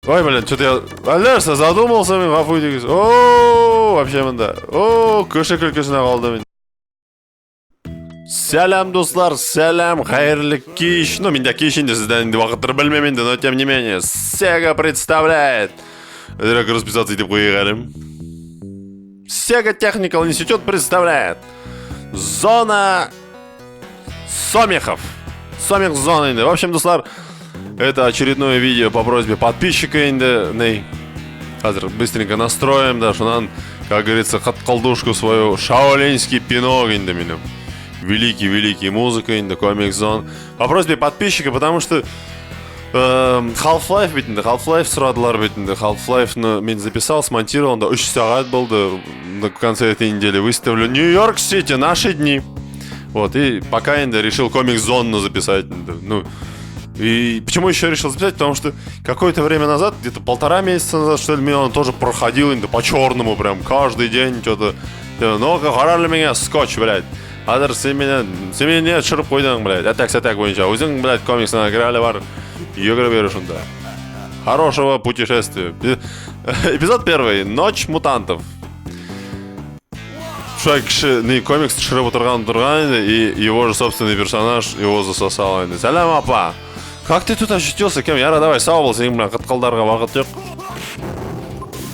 Ой, блин, что-то я... Әллә задумался мин, гафу итегез. О, вообще монда. О, кеше көлкесенә калдым мин. Сәлам, дуслар, сәлам, хәерле кич. Ну, миндә кич инде, сездә инде вакыттыр белмим инде, но тем не менее, Sega представляет. Әзрәк расписаться итеп куйыйк әле. Sega Technical Institute представляет. Зона Сомихов. Сомих зона инде. В общем, дуслар, это очередное видео по просьбе подписчика инде. Ней. Хәзер быстренько настроим, да, шуннан, как говорится, каткалдушку свою шаолинский пинок инде минем. Великий-великий музыка инде, Комик Зон. По просьбе подписчика, потому что Half-Life бит инде, Half-Life сорадылар бит инде. Half-Life-ны мин записал, смонтировал, да, 3 сәгать булды. В конце этой недели выставлю. Нью-Йорк-Сити, наши дни. Вот, и пока инде решил Комик Зонну записать. Ну, и почему еще решил записать? Потому что какое-то время назад, где-то полтора месяца назад, что ли, меня он тоже проходил инде по-черному прям, каждый день что-то. Ну, карале миңа скотч, блядь. Хәзер син мине, син мине не төшереп куйдың, блядь. Әтәк-сәтәк буенча. Үзең, блядь, комиксына кер әле бар. Йөгереп йөр шунда. Хорошего путешествия. Эпизод первый. Ночь мутантов. Шулай кеше не комикс төшереп утырган торган иде, и его же собственный персонаж его засосал инде. Сәлам, апа. Как ты тут ощутился? Кем? Яра, давай, сау бул, синең белән кыткылдарга вакыт юк.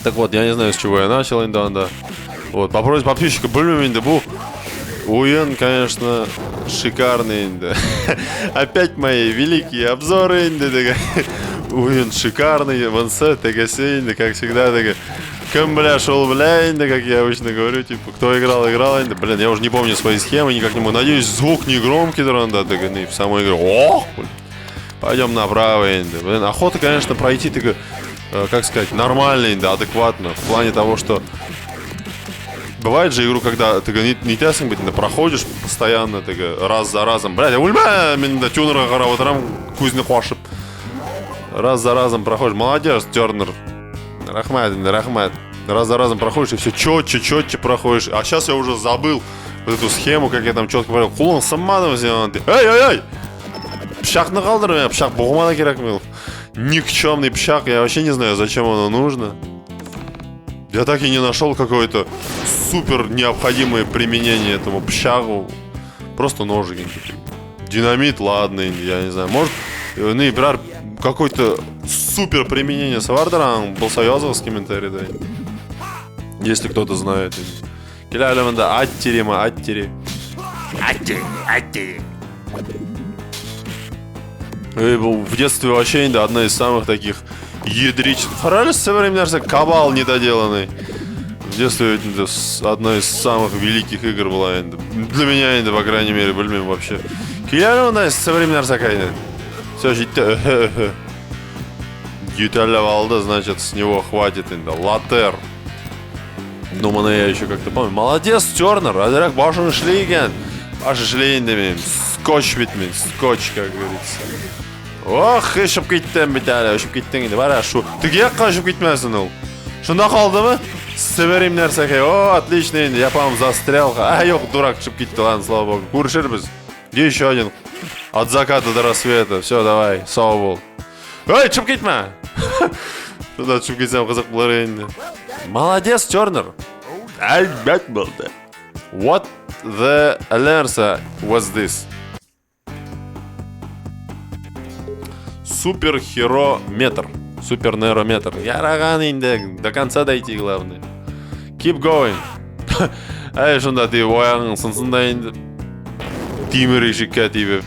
Так вот, я не знаю, с чего я начал инде анда. Вот, по просьбе подписчика белмим инде бу уен, конечно, шикарный инде. Опять мои великие обзоры инде дигән. Уен шикарный, ВНС, ТГС инде, как всегда, теге. Кем белә, шул белә инде, как я обычно говорю, типа, кто играл, играл инде. Блин, я уже не помню свои схемы, никак не могу. Надеюсь, звук не громкий анда, теге, в самой игре. Ох, блин. Пойдем направо инде. Блин, охота, конечно, пройти, теге, как сказать, нормально инде, адекватно. В плане того, что бывает же игру, когда ты не нитәсең бит инде, проходишь постоянно, теге, раз за разом. Блядь, үлмә, мин дә тюнерга карап утырам, күзне кашып. Раз за разом проходишь. Молодец, Тернер. Рәхмәт инде, рәхмәт. Раз за разом проходишь, и все четче, четче проходишь. А сейчас я уже забыл вот эту схему, как я там четко говорил. Кулың сынмадымы синең? Эй, эй, эй! Пычакны калдыр миңа, пычак бугыма да кирәкми ул. Никчемный пычак, я вообще не знаю, зачем оно нужно. Я так и не нашел какое-то супер необходимое применение этому пычагу. Просто ножик. Динамит, ладно, я не знаю. Может, ну, берәр какой-то супер применение бардыр аның булса языгыз комментарийда. Если кто-то знает. Кил әле монда аттириме, аттири. Аттири, аттири. Эй, бу в детстве вообще инде одна из самых таких ядрич. Карале со временем нәрсә, кабал недоделанный. В детстве инде одна из самых великих игр была инде. Для меня инде, по крайней мере, белмим вообще. Кил әле монда со временем нәрсә кайны. Все, җитте. Ютәлләп алды, значит, с него хватит инде. Латер. Ну, моны я еще как-то помню. Молодец, Тернер. Әзрәк башың эшли икән. Баш эшли инде минем. Скотч бит мин, скотч, как говорится. Ох, очып киттем бит әле, очып киттең инде. Бара шу. Теге якка очып китмәсен ул. Шунда калдымы? Себерим нәрсәгә. О, отлично инде. Я, по-моему, застрял. А, юк, дурак очып китте, ладно, слава богу. Күрешербез. Где еще один? От заката до рассвета. Все, давай, сау бул. Эй, очып китмә! Шунда очып китсәм кызык булыр инде. Молодец, Тернер. Әлбәт булды. What the нәрсә was this? Суперхерометр. Супернейрометр. Яраган инде. До конца дойти, главное. Keep going. Әй, шунда тиеп аягың сынсын да инде. Тимер ишеккә тибеп.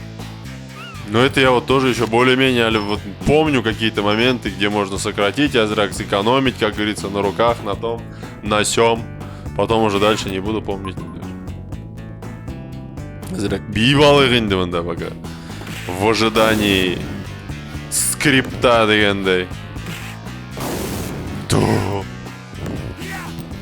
Но это я вот тоже еще более-менее вот помню какие-то моменты, где можно сократить, әзрәк сэкономить, как говорится, на руках, на том, на сём. Потом уже дальше не буду помнить. Әзрәк биеп алыйк инде монда пока. В ожидании скрипта дигәндәй. Ту.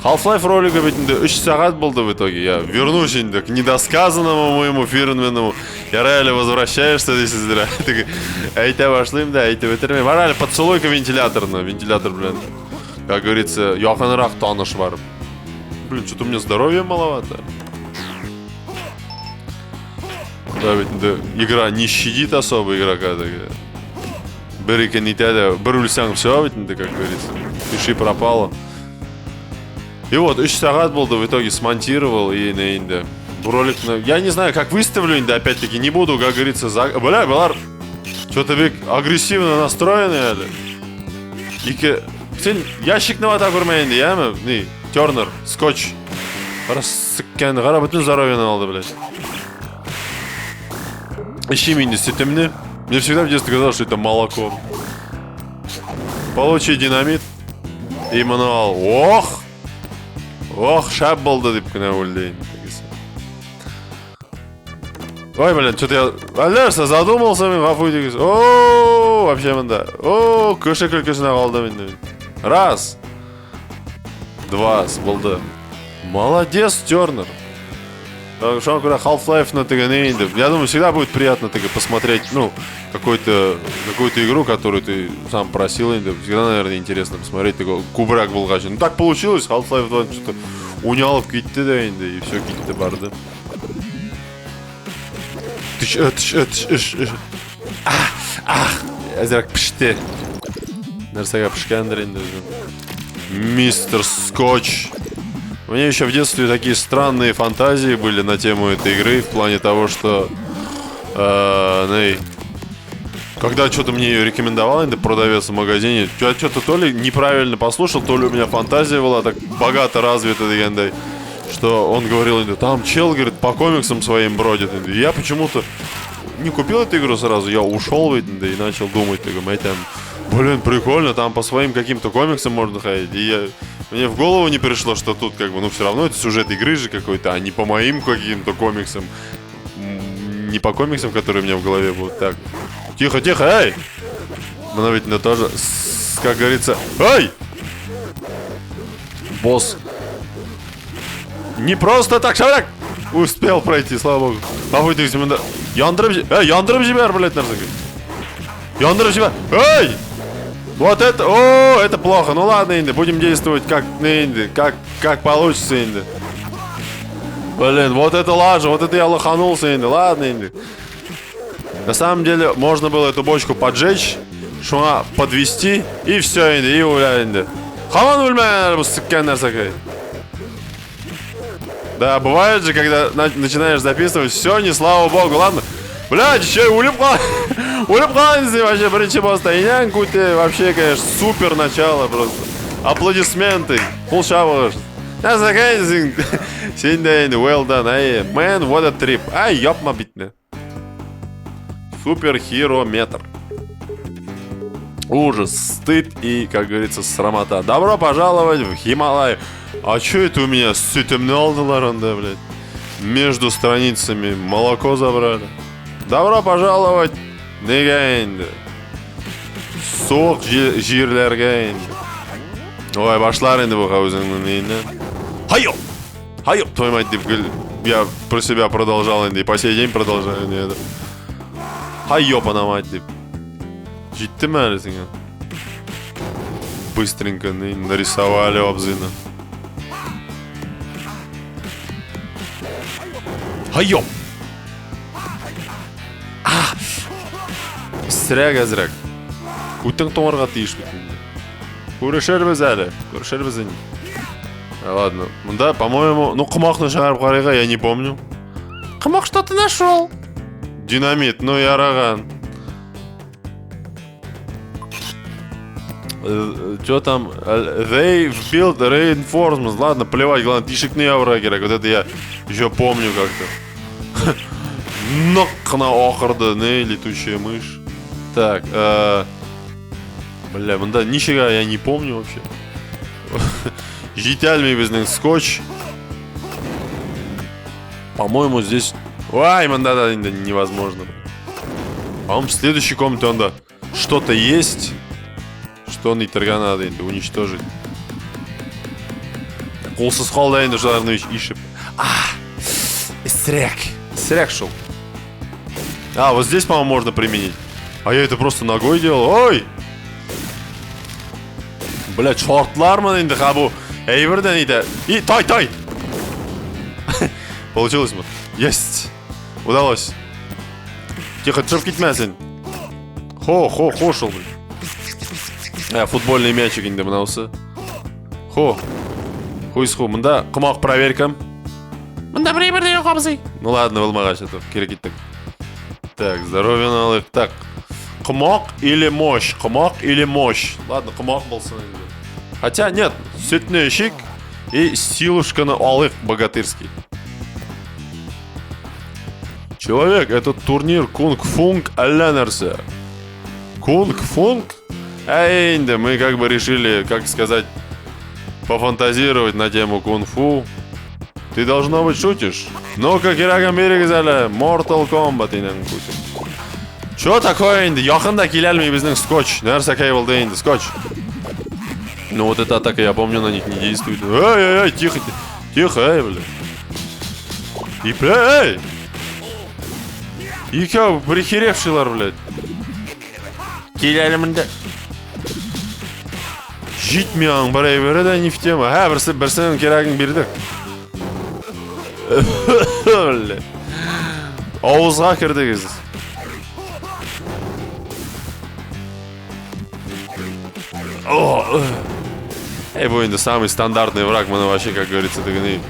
Half-Life ролигі бит инде 3 сәгать булды в итоге. Я вернусь инде к недосказанному моему фирменному. Ярый әле возвращаешься дисездер. Теге әйтә башлыйм да, әйтеп бетермим. Бар әле поцелуйка вентиляторны. Вентилятор белән, как говорится, якынрак таныш бар. Блин, что-то у меня здоровья маловато. Да, ведь инде игра не щадит особо игрока. Теге. Бер ике нитә дә, бер үлсәң, все бит инде, как говорится. Пиши пропало. И вот, 3 сәгать булды, в итоге смонтировал и не инде. Бу роликны, я не знаю, как выставлю инде, опять-таки, не буду, как говорится, за... Бля, болар что-то бик агрессивно настроены әле. Ике... Син ящикны вата күрмә инде, яме? Ни, Тернер, скотч. Кара сыккән, кара бөтен здоровьены алды, блядь. Ищи инде сөтемне. Мне всегда в детстве казалось, что это молоко. Получи динамит. И мануал. Ох! Ох, шәп булды дип кенә үлде инде. Ой, блин, что-то я... Әллә задумался мин, гафу итегез. О, вообще монда. О, кеше көлкесенә калдым инде. Раз. Два, булды. Молодец, Тернер. Шуңа күрә Half-Life на теге инде. Я думаю, всегда будет приятно теге посмотреть, ну, какую-то какую-то игру, которую ты сам просил инде. Всегда, наверное, интересно посмотреть такой күбрәк булгач. Ну, так получилось, Half-Life 2 что-то уйналып китте дә инде, и все китте барды. Тыш, тыш, тыш, тыш, тыш. Ах, ах, әзрәк пеште. Нәрсәгә пешкәндер инде үзем. Мистер Скотч. У меня еще в детстве такие странные фантазии были на тему этой игры, в плане того, что... Э, когда что-то мне ее рекомендовал, это продавец в магазине, я что-то то ли неправильно послушал, то ли у меня фантазия была так богато развита, дигәндәй, что он говорил, там чел, говорит, по комиксам своим бродит. И я почему-то не купил эту игру сразу, я ушел, ведь, да, и начал думать, такой, там, блин, прикольно, там по своим каким-то комиксам можно ходить. И я, мне в голову не пришло, что тут как бы, ну, все равно это сюжет игры же какой-то, а не по моим каким-то комиксам. Не по комиксам, которые у меня в голове будут. Так, тихо, тихо, эй! Но ведь ну тоже, как говорится, эй! Босс. Не просто так, шабрак! Успел пройти, слава богу. Гафу итегез, монда яндырып, эй, яндырып җибәр, блядь, нәрсәгә. Яндырып җибәр. Эй! Вот это, о, это плохо. Ну ладно, инде, будем действовать как, инде, как получится, инде. Блин, вот это лажа, вот это я лоханулся, инде. Ладно, инде. На самом деле, можно было эту бочку поджечь, шуңа подвести, и все, инде, и үлә инде. Һаман үлмәгән бу сиккән нәрсәгә. Да, бывает же, когда начинаешь записывать, все, не слава богу, ладно. Блядь, еще и үлеп кал. Үлеп калган вообще беренче босста. Инәң күте, вообще, конечно, супер начало просто. Аплодисменты. Кул чабыгыз. Нәрсәгә син дә инде well done, ай, man, what a trip. Ай, япма битне. Суперхирометр. Ужас, стыд и, как говорится, срамота. Добро пожаловать в Хималай. А чё это у меня сөтемне алдылар анда, блядь? Между страницами молоко забрали. Добро пожаловать нигә инде? Суык җирләргә инде. Ой, башлар инде бу үзеңнең ниннән. Хайо! Хайо! Твою мать, дип я про себя продолжал инде, и по сей день продолжаю инде это. Хай ёпана мать дип. Җиттеме әле сиңа? Быстренько нарисовали абзыйны. Хайо! Сирәк әзрәк. Күтең туңарга тиеш бит инде. Күрешербез әле. Күрешербез инде. Ладно. Монда, по-моему, ну, комакны чыгарып карыйк, я не помню. Комак что-то нашел. Динамит, ну яраган. Что там? They built reinforcements. Ладно, плевать, главное, тишекне ябырга кирәк. Вот это я еще помню как-то. Нык кына акырды, не, летучая мышь. Так, бля, монда ничего я не помню вообще. Җитә алмый безнең скотч. По-моему, здесь... Ай, монда да инде невозможно. По-моему, в следующей комнате анда что-то есть, что нитәргә надо инде, уничтожить. Кулсыз калды инде шуларны ишеп. А, Срәк. Срәк шул. А, вот здесь, по-моему, можно применить. А я это просто ногой делал. Ой! Бля, шартлармын инде, ха бу. Әйбердән итә. И, тай, тай! Получилось мы? Есть! Удалось. Тихо, төшеп китмә син. Хо, хо, хо шул, блин. Ә, футбольный мячик инде монысы. Ху. Хуйс ху. Монда комак проверка. Монда бер әйбер дә юк, абзый. Ну ладно, булмагач, это кире киттек. Так, здоровье алыйк. Так. Комак или мощь? Комак или мощь? Ладно, комак булсын инде. Хотя нет, сөтне эчик и силушканы алыйк богатырский. Человек, этот турнир кунг-фунг әллә нәрсә. Кунг-фунг? Ә инде мы как бы решили, как сказать, пофантазировать на тему кунг-фу. Ты должно быть шутишь. Ну-ка, кирәген бирегез әле. Mortal Kombat инәң күтен. Чё такое инде? Якын да килә алмый безнең скотч. Нәрсәкәй булды инде, скотч. Ну вот эта атака, я помню, на них не действует. Эй, эй, эй, тихо, тихо, эй, бля. И, бля, эй! Икәү прихеревшийлар, блядь. Кил әле монда. Җитми аның бер әйбере дә не в тему. Һә, берсе берсенең кирәген бирдек. Бля. Авызга кердегез. О! Эй, бу инде самый стандартный враг, моны вообще, как говорится, тегене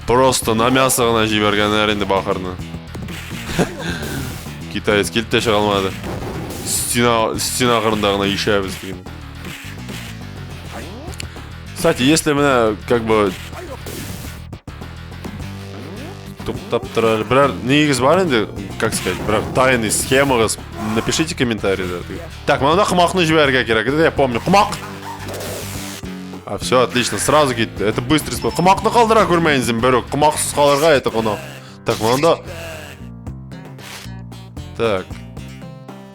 просто на мясо гына җибәргәннәр инде бахырны. Китаец килеп тә чыга алмады. Стена, стена кырында гына ишәбез дигән. Кстати, если менә как бы туктап тора, берәр нигез бар инде, как сказать, берәр тайный схемагыз, напишите комментарийда. Так, монда комакны җибәрергә кирәк. Это я помню. Комак! А, все, отлично, сразу китте. Это быстрый способ. Комакны калдыра күрмәгез, берүк. Комаксыз калырга это гөнаһ. Так, монда Так.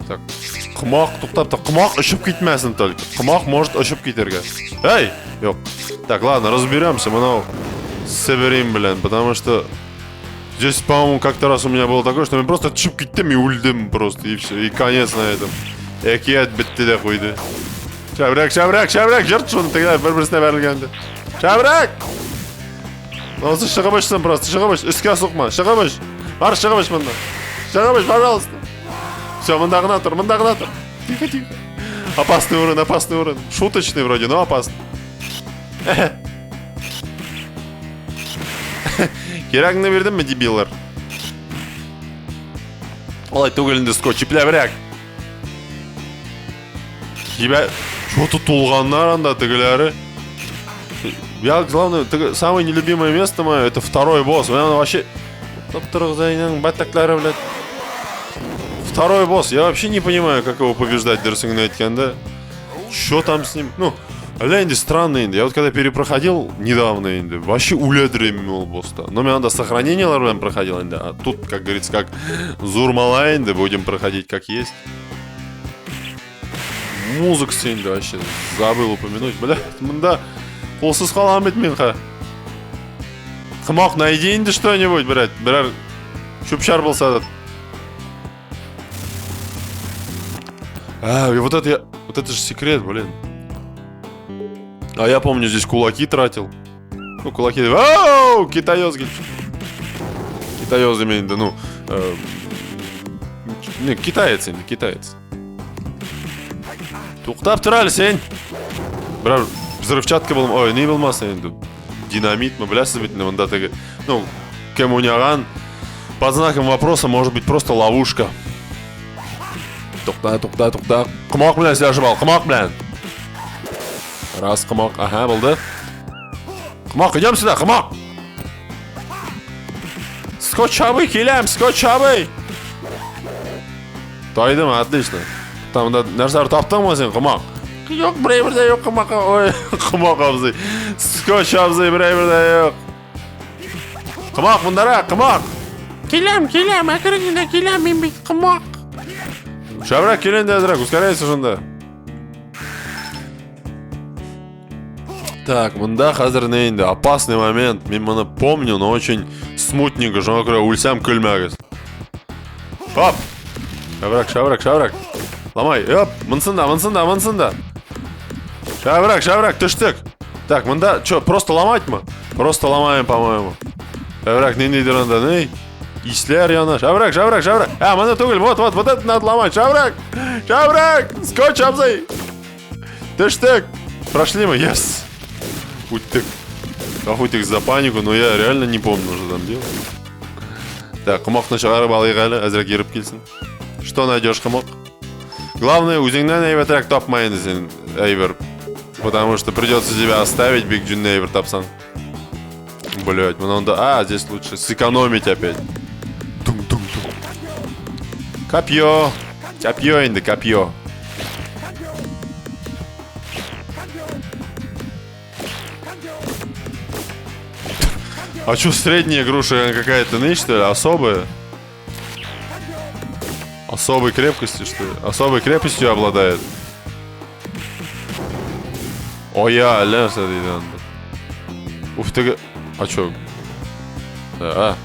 Так. Комак туктап та, комак очып китмәсен только. Комак может очып китәргә. Эй, юк. Так, ладно, разберемся, монау Северин, блин, потому что здесь, по-моему, как-то раз у меня было такое, что мен просто төшеп киттем и үлдем просто, и все, и конец на этом. Әкият бетте дә куйды. Шәбрәк, шәбрәк, шәбрәк, жырт шуны тегеләр бер-берсенә бәрелгәндә. Шәбрәк! Монысы чыгып очсын просто, чыгып оч, өскә сукма, чыгып оч. Бар, чыгып оч моннан. Чыгып оч, пожалуйста. Все, монда гына тор, монда гына тор. Тихо, тихо. Опасный урын, опасный урын. Шуточный вроде, но опасный. Кирәгеңне бирдемме, дебиллар? Алай түгел инде скотч, ипләбрәк. Җибәр. Что-то тулганнар анда тегеләре. Я, главное, теге, самое нелюбимое место мое, это второй босс. Менә вообще... Топтырыгыз бәтәкләре, блядь. Второй босс. Я вообще не понимаю, как его побеждать, дөресен генә әйткәндә. Что там с ним? Ну, әллә инде странно инде. Я вот когда перепроходил недавно инде, вообще үләдер идем ул босста. Но мин анда сохранениелар белән проходил инде. А тут, как говорится, как зур малай инде, будем проходить как есть. Музыкасы инде вообще забыл упомянуть. Бля, монда кулсыз калам бит мин ха. Комак, найди инде что-нибудь, блядь. Берәр чүп-чар булса да. А, и вот это я... Вот это же секрет, блин. А я помню, здесь кулаки тратил. Ну, кулаки... Оу, китаёз Китаёз именно, ну... не, китаец инде, китаец. Туктап тор әле син. Берәр взрывчатка булм, ой, ни булмасын инде. Динамитмы, беләсез бит инде монда теге. Ну, кем уйнаган, под знаком вопроса может быть просто ловушка. Тукта, тукта, тукта. Комак белән сөйләшеп ал, комак белән. Раз, комак, ага, булды. Комак, идем сюда, комак. Скотч абый, киләм, скотч абый. Тайдымы, отлично. Там да нәрсәләр таптыңмы син, комак? Юк, бер әйбер дә юк, комак. Ой, комак абзый. Скотч абзый, бер әйбер дә юк. Комак, мондарак, комак. Киләм, киләм, әкрен генә киләм мин бит комак. Шәбрәк кил инде әзрәк, ускоряйся шунда. Так, монда хәзер ни инде, опасный момент. Мин моны помню, но очень смутненько. Шуңа күрә үлсәм көлмәгез. Хоп! Шәбрәк, шәбрәк, шәбрәк. Ламай, оп, монсын да, монсын да, монсын да. Шәбрәк, шәбрәк, төштек. Так, монда что, просто ломать-мы? Просто ломаем, по-моему. Шәбрәк, ниндидер анда, ни? Исләр яна. Шәбрәк, шәбрәк, шәбрәк. А, моны түгел, вот, вот, вот это надо ломать. Шәбрәк! Шәбрәк! Скотч абзый! Төштек! Прошли мы, yes! Үттек. Гафу итегез за панику, но я реально не помню, что там делал. Так, Комакны чыгарып алыйк әле, әзрәк йөреп килсен. Что найдешь, Комак? Главное, үзеңнән әйбәтрәк тапма инде син, әйбер. Потому что придется тебя оставить, бик җүнле әйбер тапсаң. Блять, монда... А, здесь лучше сэкономить опять. Тум-тум-тум. Копье. Копье инде, копье. А чё, средняя груша какая-то нынче, что ли? Особая? Особой крепкости, что ли? Особой крепостью обладает. Ой, я, нәрсә диде анда. Уф, теге... А чё? А,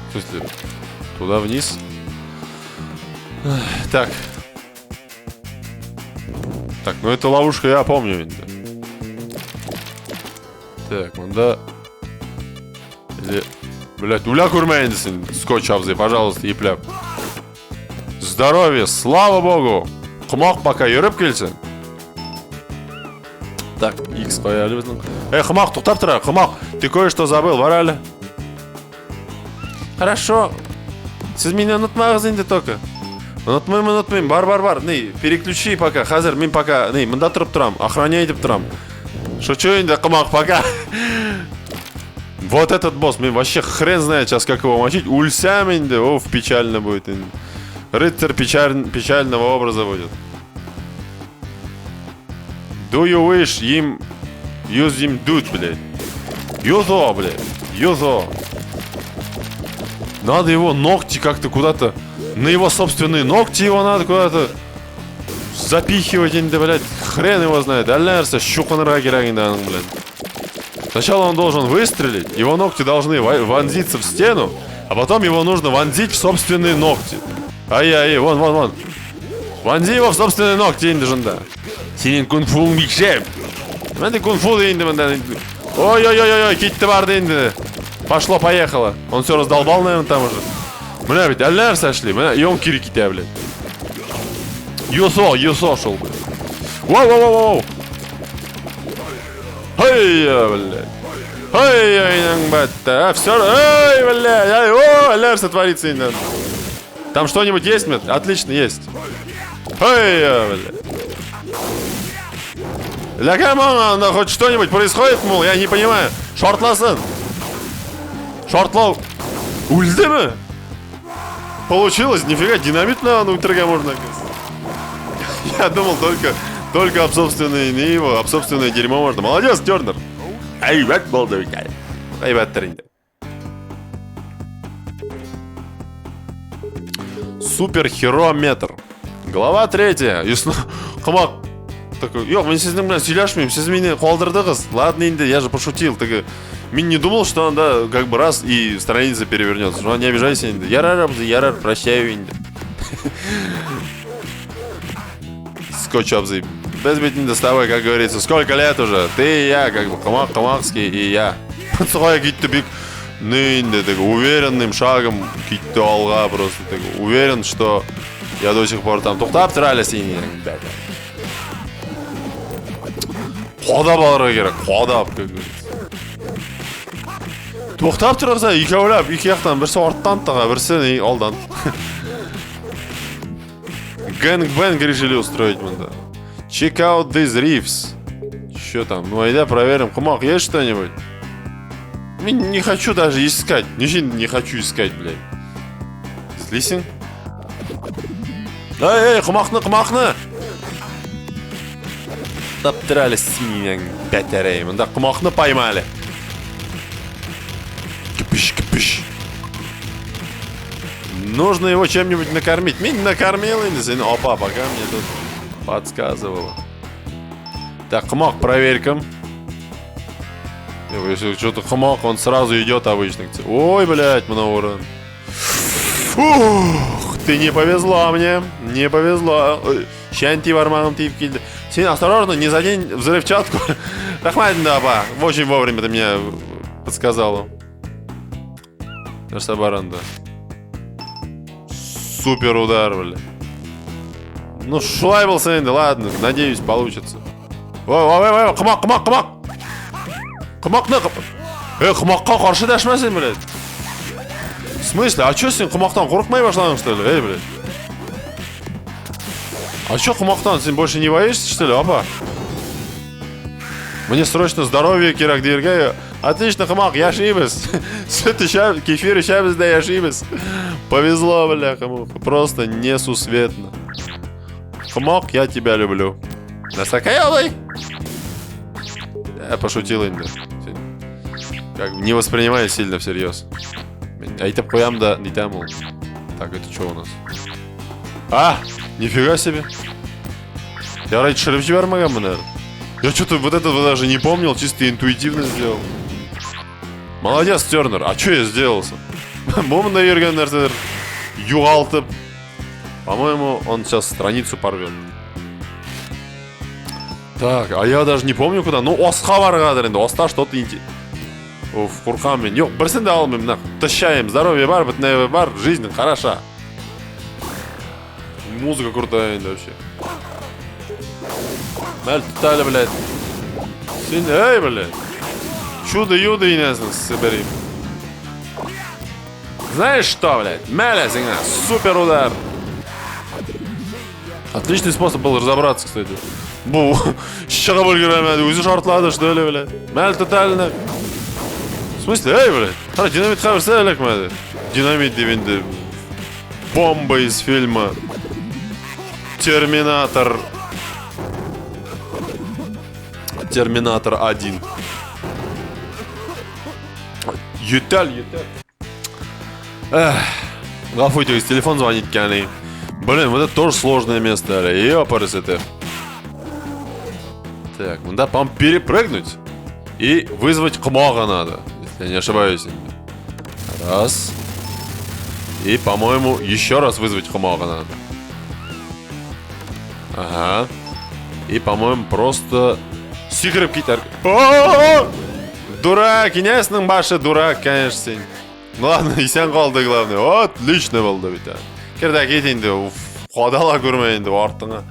в смысле? Туда вниз? Так. Так, ну это ловушка, я помню. Так, монда... Или... Блять, үлә күрмә инде син, скотч абзый, пожалуйста, ипләп. Здоровье, слава богу! Комак пока йөреп килсен. Так, X кая әле безнең. Эй, Комак, туктап тора, Комак, ты кое-что забыл, бар әле. Хорошо. Сез мине онытмагыз инде только. Онытмыйм, онытмыйм. Бар, бар, бар. Ни, переключи пока. Хәзер мин пока, ни, монда торып торам, охраняй итеп торам. Шучу инде, Комак, пока. Вот этот босс, мин вообще хрен знает сейчас, как его мочить. Үлсәм инде, оф, печально будет. Рыцарь печального образа будет. Do you wish him use him dude, блядь? Юзо, блядь. Юзо. Надо его ногти как-то куда-то... На его собственные ногти его надо куда-то запихивать инде, блядь. Хрен его знает. Әллә нәрсә чукынырга кирәк инде аның, блядь. Сначала он должен выстрелить, его ногти должны вонзиться в стену, а потом его нужно вонзить в собственные ногти. Ай-ай, вон, вон, вон. Вонзи его в собственные ногти инде шунда. Синең кунг-фуың бик шәп. Менә кунг-фу инде монда. Ой-ой-ой-ой, китте барды инде. Пошло, поехало. Он все раздолбал, наверное, там уже. Менә бит, әллә нәрсә эшли. Менә, и он кире китә, блядь. Юсо, Юсо шул, блядь. Вау, вау, вау, вау. Һай, блядь. Һай, ай, бәттә. Все, эй, блядь, ай, о, әллә нәрсә творится инде. Там что-нибудь есть, мет? Отлично, есть. Эй, блядь. Ля мама, хоть что-нибудь происходит, мол, я не понимаю. Шартласын. Шартлау. Үлдеме? Получилось, нифига, динамит на үтерергә можно. Я думал только об собственной, не его, об собственное дерьмо можно. Молодец, Тернер. Әйбәт булды бит. Әйбәттер инде. Суперхерометр. Глава третья. И Комак такой, юк, мин сезнең белән сөйләшмим, сез мине калдырдыгыз. Ладно инде, я же пошутил. Теге, мин не думал, что анда как бы раз и страница перевернется. Ну, не обижайся инде. Ярар, абзый, ярар, прощаю инде. Скотч абзый. Без бит инде с тобой, как говорится, сколько лет уже? Ты и я, как бы, Комак Комакский и я. Кая китте бик ни инде теге уверенным шагом китте алга просто теге уверен, что я до сих пор там. Туктап тор әле син. Кадап алырга кирәк, кадап, как говорится. Туктап торырса, икәүләп, ике яктан, берсе арттан тыга, берсе ни алдан. Gangbang решили устроить монда. Check out these reefs. Что там? Ну, айда проверим. Комак, есть что-нибудь? Мин не хочу даже искать. Не, не хочу искать, блядь. Эзлисең? Эй, эй, Комакны, Комакны! Таптыр әле синең бәтәрәй. Монда Комакны поймали. Кипиш, кипиш. Нужно его чем-нибудь накормить. Мин накормил инде сине. Опа, пока мне тут подсказывала. Так, Комак, проверь-ка. Если что-то Комак, он сразу идет обычно. Ой, блядь, много урон. Фух, ты не повезло мне. Не повезло. Чәнти бармагым тиеп килде. Син осторожно, не задень взрывчатку. Рәхмәт инде, апа. Очень вовремя ты мне подсказала. Нәрсә бар анда? Супер удар, бля. Ну, шулай булсын инде, ладно. Надеюсь, получится. Ой, ой, ой, комак, комак, комак. Комакны... Э, комакка каршы дәшмә син, блядь. В смысле? А чё син комактан курыкмый башладың, что ли? Эй, блядь. А чё комактан? Син больше не боишься, что ли, апа? Мне срочно здоровье кирәк дияргә. Отлично, комак, яшибез. Сөт эчәбез, кефир эчәбез дә яшибез. Повезло, бля, комак. Просто несусветно. Комак, я тебя люблю. Нәрсәкәй алай? Я пошутил инде. Как не воспринимай сильно всерьез. Әйтеп куям да, нитәм ул. Так, это что у нас? А, нифига себе. Ярай төшереп җибәрмәгәнмен әле. Я что-то вот этого даже не помнил, чисто интуитивно сделал. Молодец, Тернер. А что я сделался? Бу монда йөргән нәрсәләр югалтып. По-моему, он сейчас страницу порвет. Так, а я даже не помню куда. Ну, Оска баргадыр инде. Оста что-то интересное. Уф, куркам мин. Юк, берсен дә алмыйм, нах. Тыщаем, здоровье бар, бөтенләй бар, жизнь хороша. Музыка крутая инде вообще. Мәл тотали, блядь. Син, эй, блядь. Чудо-юдо инәсең, себерим. Знаешь что, блядь? Мәлә сиңа, супер удар. Отличный способ был разобраться, кстати. Бу, чыгып өлгерәмәде, үзе шартлады, что ли, блядь. Мәл тотально. В смысле, эй, блядь? Кара, динамит хәбәрсә эләкмәде. Динамит дип инде. Бомба из фильма Терминатор. Терминатор 1. Ютәл, ютәл. Эх, гафу итегез, телефон звонит кәни. Блин, вот это тоже сложное место, әле. Ёпарас это. Так, монда, по перепрыгнуть и вызвать комага надо, если я не ошибаюсь. Раз. И, по-моему, еще раз вызвать комага надо. Ага. И, по-моему, просто сикереп китәр. Дурак, инәсенең башы дурак, конечно, син. Ну ладно, исән калды, главное. Отлично булды бит. Кер дә кит инде, уф, кадала күрмә инде артыңа.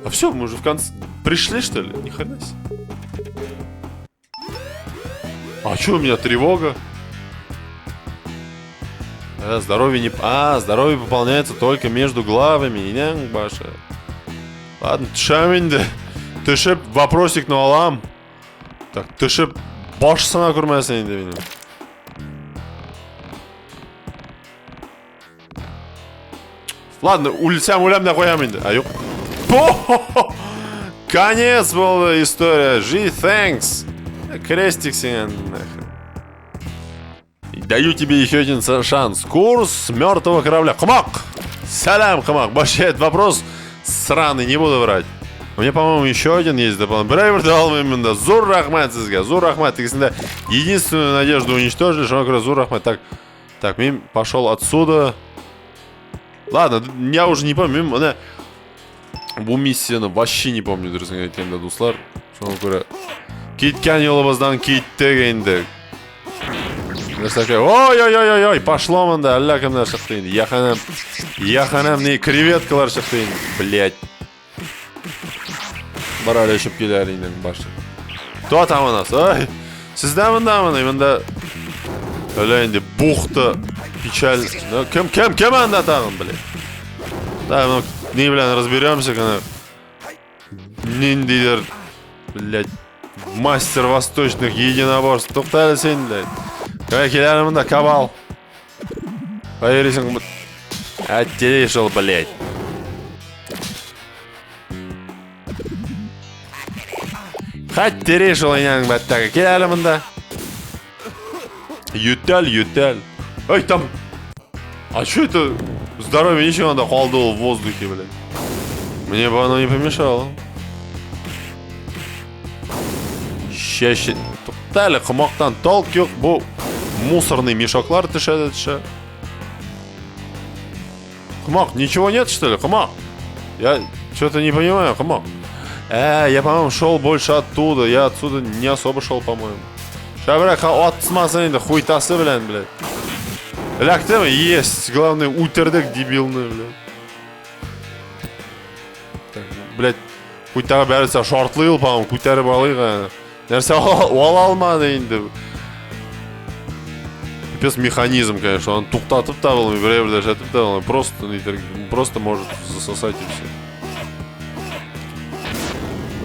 А все, мы уже в конце пришли, что ли? Ни хрена себе. А что у меня тревога? А, здоровье не... А, здоровье пополняется только между главами. Инәң башы. Ладно, төшәм инде. Төшеп вопросикны алам. Так, төшеп баш сына күрмәсен инде минем. Ладно, үлсәм үләм дә куям инде. А юк. Конец булды история. Жи, thanks. Крестик сиңа нахрен. Даю тебе еще один шанс. Курс мертвого корабля. Комак! Сәлам, Комак. Вообще, этот вопрос сраный, не буду врать. У меня, по-моему, еще один есть дополнительный. Берәй бер алмыйм монда. Зур рәхмәт сезгә. Зур рәхмәт. Тегесендә единственную надежду уничтожили, шуңа күрә зур рәхмәт. Так, так, мин пошел отсюда. Ладно, я уже не помню. Мин менә бу миссияне вообще не помню, дөресен әйткәндә, дуслар. Шуңа күрә киткән юлыбыздан киттек инде. Нәрсәкәй? Ой-ой-ой-ой, пошло монда, әллә кемнәр чыкты инде. Яханам, яханам, не креветкалар чыкты инде, блядь. Бар әле очып килә инде башы. Кто там у нас? Ой, сездә монда мени? Монда әллә инде бухта печаль. Ну, кем, кем, кем анда тагын, блядь? Да, ну, ни белән разберемся, гына. Ниндидер, блядь, мастер восточных единоборств. Тукта әле син, блядь. Кая килә монда, кабал. Поверисең, Оттерешил, блядь. Хәттереш ул инәнең бәттәге. Кил әле монда. Ютәл, ютәл. Эй, там... А что это? Здоровье ничего надо калды ул в воздухе, блядь. Мне бы оно не помешало. Чәче... Тукта әле, комактан толк юк. Бу мусорный мешоклар төшә дә төшә. Комак, ничего нет, что ли? Комак. Я что-то не понимаю, Комак. Я, по-моему, шел больше оттуда. Я отсюда не особо шел, по-моему. Шәбрәк, атмасын инде, хуйтасы белән, блядь. Эләктеме? Есть. Главное, үтердек дебилны, блядь. Так, блядь. Күтәреп бәрелсә шартлый ул, по-моему, күтәреп алыйк әнә. Нәрсә ала алмады инде. Пипец механизм, конечно, аны туктатып та булмый, берәй бер дәшәтеп тә булмый. Просто нитер, просто может засосать и все.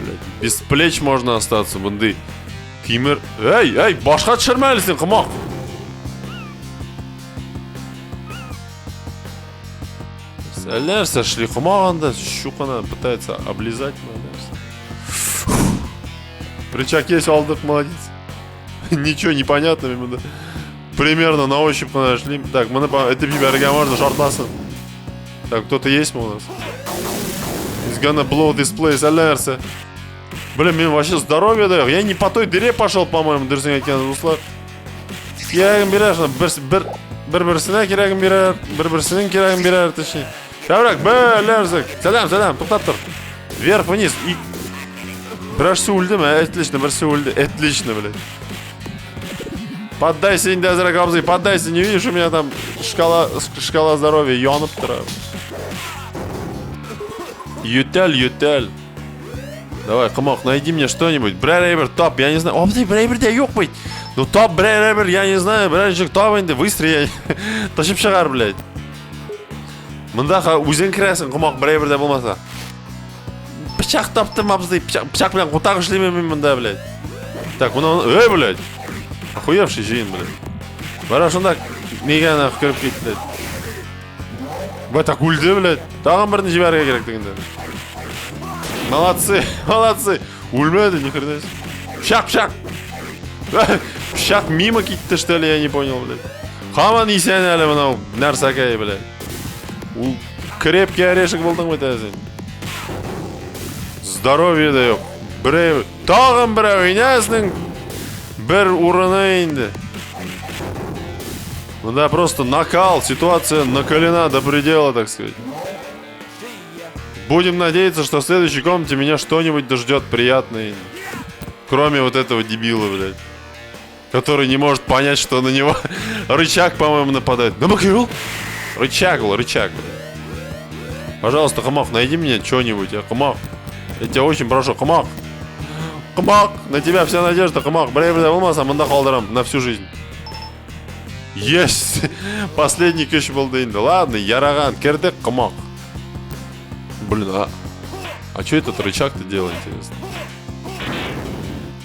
Блять, без плеч можно остаться, мондый тимер. Эй, эй, башка төшермә әле син, комак. Әллә нәрсә эшли, комак анда щуканы пытается облизать, нәрсә. Рычаг есть, алдык, молодец. Ничего не понятно, монда. Примерно на ощупь кына эшлим. Так, моны этеп җибәрергә можно, шартласын. Так, кто-то есть у нас? He's gonna blow this place, әллә нәрсә. Блин, мин вообще здоровье да юк. Я не по той дыре пошел, по-моему, дөресен әйткән дуслар. Кирәген бирә, шуны бер бер бер берсенә кирәген бирә, бер берсенең кирәген бирә, точнее. Шәбрәк, бәләрсек. Сәлам, сәлам, туктап тор. Вверх, вниз. И... Берәрсе үлдеме? Отлично, берсе үлде. Отлично, блядь. Поддайся инде әзрәк абзый, поддайся, не видишь, у меня там шкала, шкала здоровья янып тора. Ютәл, ютәл. Давай, комак, найди мне что-нибудь. Берәр әйбер тап, я не знаю. Абзый, берәр әйбер дә юк бит. Ну тап берәр әйбер, я не знаю, берәр ничек тап инде, быстрее. Ташып чыгар, блядь. Монда үзең керәсең, комак, берәр әйбер дә булмаса. Пычак таптым, абзый. Пычак, пычак белән кутак эшлимен мин монда, блядь. Так, моны, эй, блядь. Охуевший җыен, блядь. Бара шунда нигә нах кереп китте, блядь. Байтак үлде, блядь. Тагын берне җибәрергә кирәк дигәндә. Молодцы, молодцы. Үлмәде, ни хрена себе. Пычак, пычак. Пычак мимо китте, что ли, я не понял, блядь. Хаман исән әле мынау нәрсәкәй, блядь. Ул крепкий орешек булдың бит әле син. Здоровье да юк. Берәү, тагын берәү, инәсенең бер урыны инде. Монда просто накал, ситуация накалена до предела, так сказать. Будем надеяться, что в следующей комнате меня что-нибудь дождет приятное. Кроме вот этого дебила, блядь. Который не может понять, что на него рычаг, по-моему, нападает. Ну, бакил! Рычаг был, рычаг, блядь. Пожалуйста, Хамах, найди мне что-нибудь. Я Хамах. Я тебя очень прошу, Хамах. Хамах, на тебя вся надежда, Хамах. Бля, бля, булмаса, монда калдырам на всю жизнь. Есть! Последний көч булды инде. Ладно, яраган, кердек, комак. Блин, а... А что этот рычаг-то делает, интересно?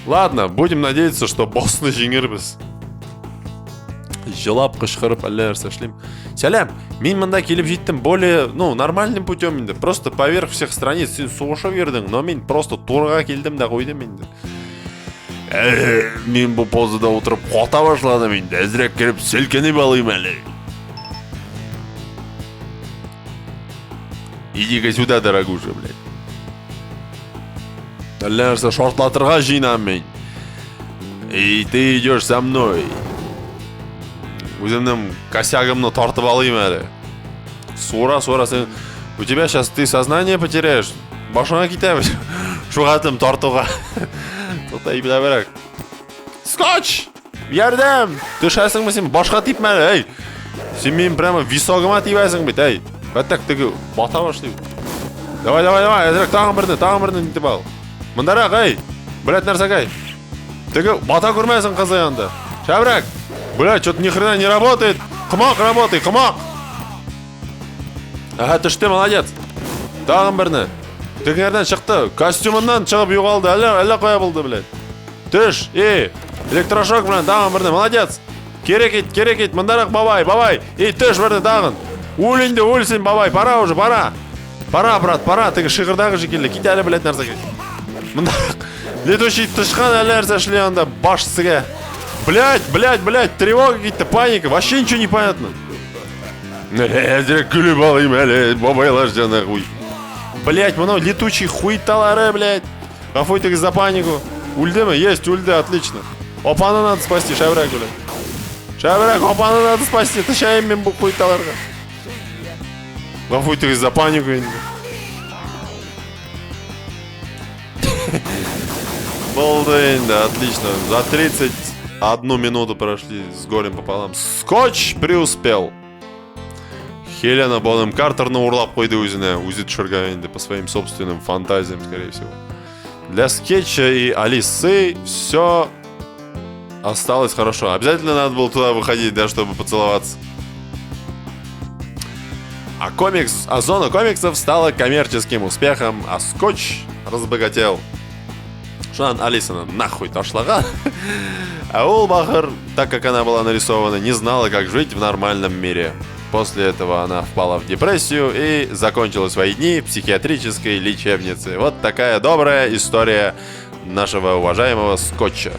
Ладно, будем надеяться, что боссны җиңербез. Җылап, кычкырып, әллә нәрсә эшлим. Сәлам, мин монда килеп җиттем более, ну, нормальным путем инде. Просто поверх всех страниц син сугышып йөрдең, но мин просто турыга килдем дә куйдым инде. Мин бу позада утырып ката башладым инде. Әзрәк кереп селкенеп алыйм әле. Иди-ка сюда, дорогуша, блядь. Әллә нәрсә шартлатырга җыенам мин. И ты идешь со мной. Үземнең косягымны тартып алыйм әле. Сура, сура, син... У тебя сейчас ты сознание потеряешь. Башыңа китә бит. Шуга тем тартуга. Тукта, ипләбрәк. Скотч! Ярдәм! Төшәсеңме син? Башка типмә әле, әй! Син минем прямо висогыма тибәсең бит, әй! Бәттәк теге бата башлый. Давай, давай, давай, әзрәк тагын берне, тагын берне нитеп ал. Мондарак, әй! Блядь, нәрсәкәй. Теге бата күрмәсен кызы янда. Шәбрәк! Блядь, что-то ни хрена не работает. Комак работай, комак! Ага, төште, молодец. Тагын берне. Тегеңәрдән чыкты. Костюмыннан чыгып югалды. Әллә, әллә кая булды, блядь. Төш, эй, электрошок белән тагын берне, молодец. Кире кит, кире кит, мондарак бабай, бабай. Эй, төш берне тагын. Үл инде, үл син, бабай, пора уже, пора. Пора, брат, пора, теге шигырдагы шикелле. Кит әле, блядь, нәрсәгә. Монда летучий тычкан әллә нәрсә эшли анда, баш сигә. Блядь, блядь, блядь, тревога китте, паника, вообще ничего не понятно. Әзрәк көлеп алыйм әле, бабайлар җаны хуй. Блядь, монау летучий хуйталары, блядь. Гафу итегез за панику. Үлдеме? Есть, үлде, отлично. Апаны надо спасти, шәбрәк, блядь. Шәбрәк, апаны надо спасти. Төшәем мин бу хуйталарга. Гафу итегез за панику инде. Булды инде, отлично. За 31 минуту прошли с горем пополам. Скотч преуспел. Хелена Бонем Картерны урлап куйды үзенә, үзе төшергән инде по своим собственным фантазиям, скорее всего. Для скетча и Алисы все осталось хорошо. Обязательно надо было туда выходить, да, чтобы поцеловаться. А зона комиксов стала коммерческим успехом, а скотч разбогател. Шуннан Алисаны нахуй ташлаган. А ул бахыр, так как она была нарисована, не знала, как жить в нормальном мире. После этого она впала в депрессию и закончила свои дни в психиатрической лечебнице. Вот такая добрая история нашего уважаемого Скотча.